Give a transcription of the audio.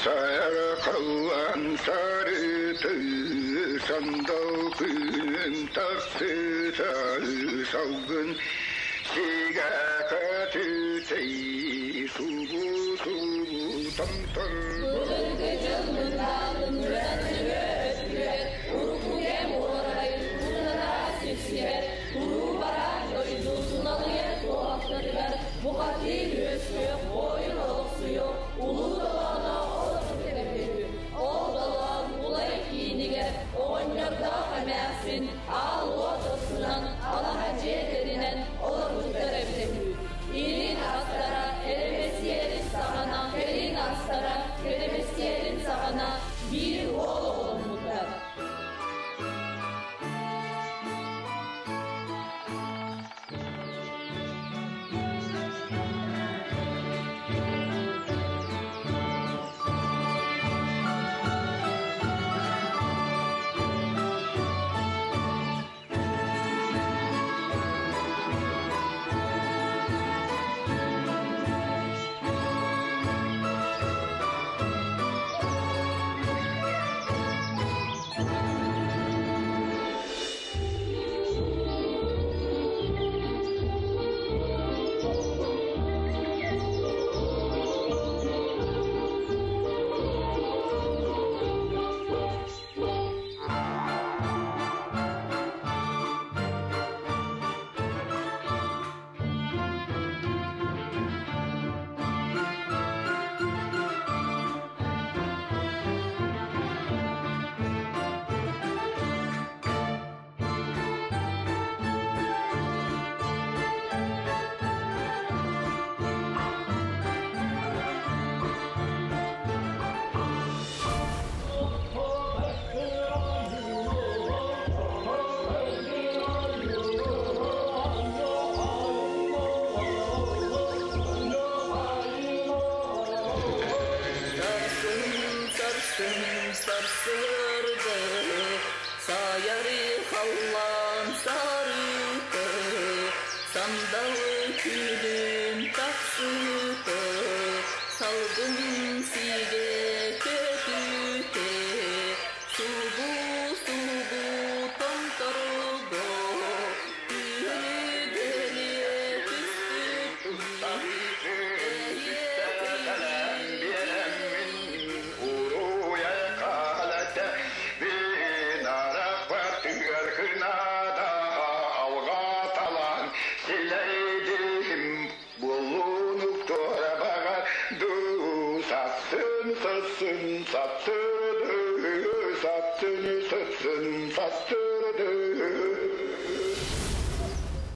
Саркаллан сарыты сандал күнүн тахсыта салгын сигэ көтүтэй субу субу томтор Былыргы дьыл мындаатын үрэн-өтүгэр, урукку кэм уорай уунара сипсиһэр, туруу-бараа дойду туналыйар туоһахтарыгар бухатыыр үөскүөх, буойун олохсуйуох, улуу долооно олорбут эбит. Ол долоон Улай киинигэр оҕонньордоох эмээхсин аал уот охсунан алаһа дьиэ тэринэн олорбуттар эбитэ үһү. Илин астара эрэмэсиэрин саҕана, кэлин астара кэрэмэсиэрин саҕана биир уол оҕоломмуттар. Сарсын, сарсын, сарсыарда Сайары халлаан сарыыта, Сандал күнүн тахсыыта, Салгын сигэ көтүтэ, Субу-субу томторго Күнү-дэлиэ түспүт Кэлэн биэрэммин уруйай хаалата мин арахпатыгар хынаада алҕаталаан силэйдим буллунук туора баҕар дуу сасын сасын саттырды сатын сасын саттырды.